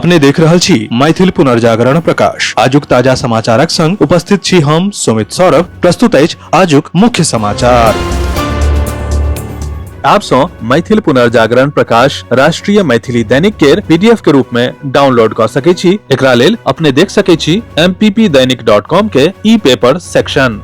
अपने देख रहल छी मैथिल पुनर्जागरण प्रकाश। आजुक ताजा समाचारक संग उपस्थित छी हम सुमित सौरभ। प्रस्तुत अछि आजुक मुख्य समाचार। आप सौ मैथिल पुनर्जागरण प्रकाश राष्ट्रीय मैथिली दैनिक के पीडीएफ के रूप में डाउनलोड कर सके छी। एकरा लेल अपने देख सके छी mppdainik.com के ई पेपर सेक्शन।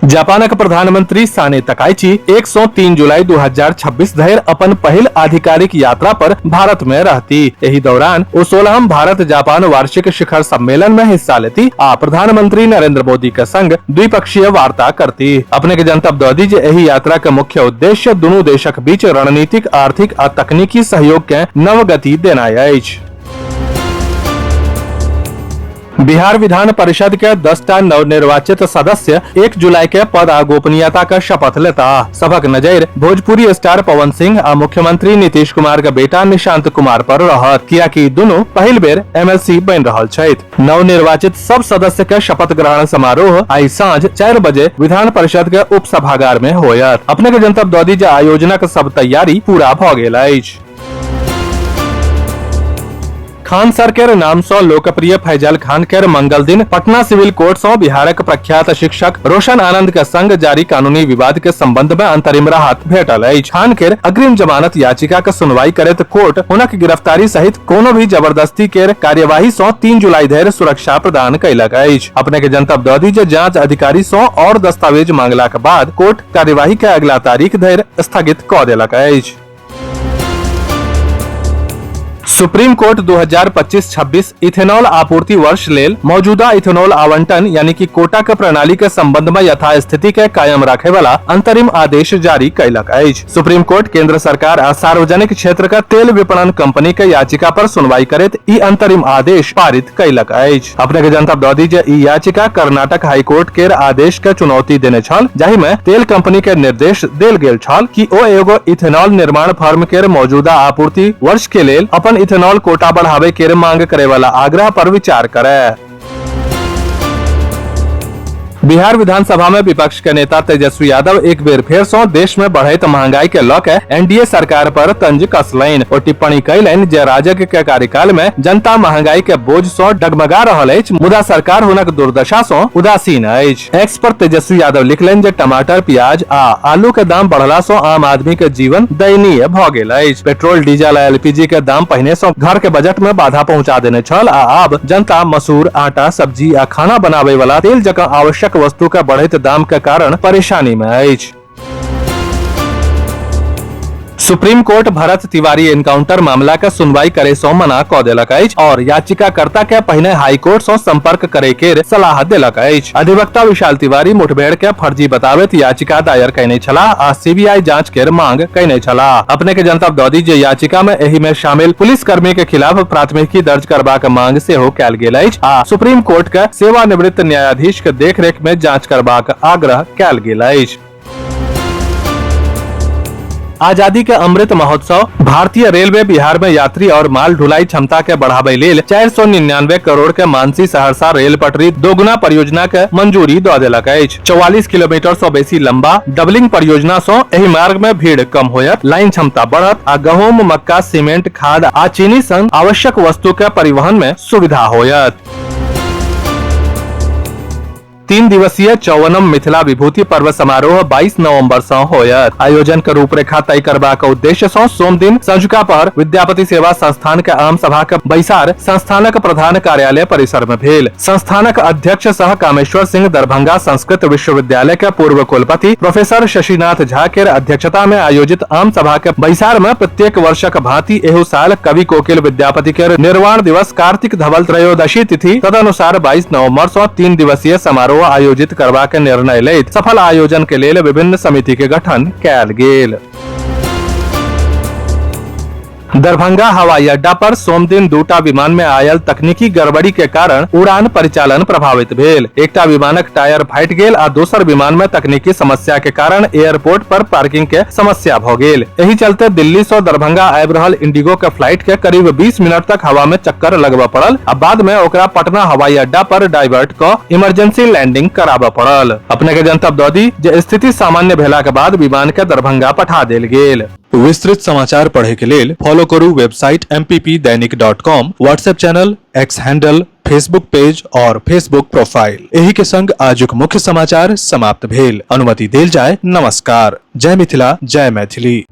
जापानक प्रधानमंत्री साने तकाइची 103 जुलाई 2026 धरि अपन पहिल आधिकारिक यात्रा पर भारत में रहती। एहि दौरान ओ 16हम भारत जापान वार्षिक शिखर सम्मेलन में हिस्सा लेती आ प्रधानमंत्री नरेंद्र मोदी के संग द्विपक्षीय वार्ता करती। अपने के जनतब दऽ दी जे एहि यात्रा के मुख्य उद्देश्य दुनू देशक बीच रणनीतिक, आर्थिक आ तकनीकी सहयोग के नव गति देनाइ अछि। बिहार विधान परिषद के 10 टा नवनिर्वाचित सदस्य 1 जुलाई के पद आ गोपनीयता के शपथ लेता। सबक नजर भोजपुरी स्टार पवन सिंह आ मुख्यमंत्री नीतीश कुमार के बेटा निशांत कुमार पर रहत, कियाकि दुनू पहिल बेर एमएलसी बनि रहल छथि। नवनिर्वाचित सब सदस्य के शपथ ग्रहण समारोह आई साँझ 4 बजे विधान परिषद के उप सभागार में होयत। अपने के जनतब दऽ दी जे आयोजनक सब तैयारी पूरा भऽ गेल अछि। खान सर केर नाम सँ लोकप्रिय फैजल खान केर मंगल दिन पटना सिविल कोर्ट सँ बिहारक प्रख्यात शिक्षक रोशन आनंद के संग जारी कानूनी विवाद के संबंध में अंतरिम राहत भेटल अछि। खान केर अग्रिम जमानत याचिका के सुनवाई करैत कोर्ट हुनक गिरफ्तारी सहित कोनो भी जबरदस्ती केर कार्यवाही सँ 3 जुलाई धरि सुरक्षा प्रदान कयलक अछि। अपने के जनतब दऽ दी जे जांच अधिकारी सँ और दस्तावेज मांगलाक बाद कोर्ट कार्यवाही के अगला तारीख धरि स्थगित कऽ देलक अछि। सुप्रीम कोर्ट 2025-26 इथेनॉल आपूर्ति वर्ष लेल मौजूदा इथेनॉल आवंटन यानी कि कोटा के प्रणाली के संबंध में यथास्थिति के कायम रखे वाला अंतरिम आदेश जारी कयलक अछि। सुप्रीम कोर्ट केंद्र सरकार आ सार्वजनिक क्षेत्र के तेल विपणन कंपनी के याचिका पर सुनवाई करैत ई अंतरिम आदेश पारित कयलक अछि। अपने के जनतब दऽ दी जे ई याचिका कर्नाटक हाईकोर्ट केर आदेश के चुनौती देने छल, जाहि में तेल कंपनी के निर्देश देल गेल छल कि ओ एगो इथेनॉल निर्माण फर्म केर मौजूदा आपूर्ति वर्ष के लेल अपन इथेनॉल कोटा बढ़ावे केर मांग करे वाला आग्रह पर विचार करे। बिहार विधानसभा में विपक्ष के नेता तेजस्वी यादव एक बेर फेर सं देश में बढ़ैत महंगाई के लऽ के एनडीए सरकार पर तंज कसलनि। ओ टिप्पणी कयलनि जे राजग के कार्यकाल में जनता महंगाई के बोझ सं डगमगा रहल अछि, मुदा सरकार हुनक दुर्दशा सं उदासीन अछि। एक्स पर तेजस्वी यादव लिखलनि जे टमाटर, प्याज आ आलू के दाम बढ़ला सं आम आदमी के जीवन दयनीय भऽ गेल अछि। पेट्रोल, डीजल आ एलपीजी के दाम पहिने सं घर के बजट में बाधा पहुंचा देने छल आ आब जनता मसूर, आटा, सब्जी आ खाना बनाबै वाला तेल जकां आवश्यक वस्तु के बढ़ैत दाम के कारण परेशानी में अछि। Supreme court Bharat Tiwari encounter मामला के सुनवाई करे सं मना क देलक अछि और याचिकाकर्ता के पहिने हाई कोर्ट सं संपर्क करे के सलाह देलक अछि। अधिवक्ता विशाल तिवारी मुठभेड़ के फर्जी बताबैत याचिका दायर कयने छलाह आ सीबीआई जांच केर मांग कयने छलाह। अपने के जनतब दऽ दी जे याचिका में एहि में शामिल पुलिसकर्मी के खिलाफ प्राथमिकी दर्ज करबाक मांग सेहो कयल गेल अछि आ सुप्रीम कोर्ट के सेवानिवृत्त न्यायाधीश के देखरेख में जांच करबाक आग्रह कयल गेल अछि। आजादी के अमृत महोत्सव भारतीय रेलवे बिहार में यात्री और माल ढुलाई क्षमता के बढ़ावे लेल 499 करोड़ के मानसी सहरसा रेल पटरी दोगुना परियोजना के मंजूरी दऽ देलक अछि। 44 किलोमीटर सँ बेसी लंबा डबलिंग परियोजना सँ एहि मार्ग में भीड़ कम होयत, लाइन क्षमता बढ़त आ गहूम, मक्का, सीमेंट, खाद आ चीनी सन आवश्यक वस्तु के परिवहन में सुविधा होयत। 3 दिवसीय 54म मिथिला विभूति पर्व समारोह 22 नवंबर सँ होयत। आयोजन के रूपरेखा तय करबाक उद्देश्य सँ सोम दिन संझुका पहर विद्यापति सेवा संस्थान के आम सभा के बैसार संस्थानक प्रधान कार्यालय परिसर में भेल। संस्थानक अध्यक्ष सह कामेश्वर सिंह दरभंगा संस्कृत विश्वविद्यालय के पूर्व कुलपति प्रोफेसर शशिनाथ झा के अध्यक्षता में आयोजित आम सभा के बैसार में प्रत्येक वर्षक भांति एहू साल कवि कोकिल विद्यापति के निर्वाण दिवस कार्तिक धवल त्रयोदशी तिथि तदनुसार 22 नवंबर सँ 3 दिवसीय समारोह आयोजित करबाक निर्णय लैत सफल आयोजन के लेल विभिन्न समिति के गठन कयल गेल। दरभंगा हवाई अड्डा पर सोमदिन दूटा विमान में आयल तकनीकी गड़बड़ी के कारण उड़ान परिचालन प्रभावित भेल। एकटा विमानक टायर फाटि गेल आ दोसर विमान में तकनीकी समस्या के कारण एयरपोर्ट पर पार्किंग के समस्या भ गेल। एहि चलते दिल्ली सँ दरभंगा आबि रहल इंडिगो के फ्लाइट के करीब 20 मिनट तक हवा में चक्कर लगबय पड़ल आ बाद में ओकरा पटना हवाई अड्डा पर डाइवर्ट क इमरजेंसी लैंडिंग कराबय पड़ल। अपने के जनतब दऽ दी जे स्थिति सामान्य भेलाक बाद विमान के दरभंगा पठा देल गेल। विस्तृत समाचार पढ़े के लेल फॉलो फॉलो करू website mppdainik.com, WhatsApp channel, X handle, Facebook page और फेसबुक प्रोफाइल। एही के संग आजुक मुख्य समाचार समाप्त भेल। अनुमति देल जाय। नमस्कार। जय मिथिला, जय मैथिली।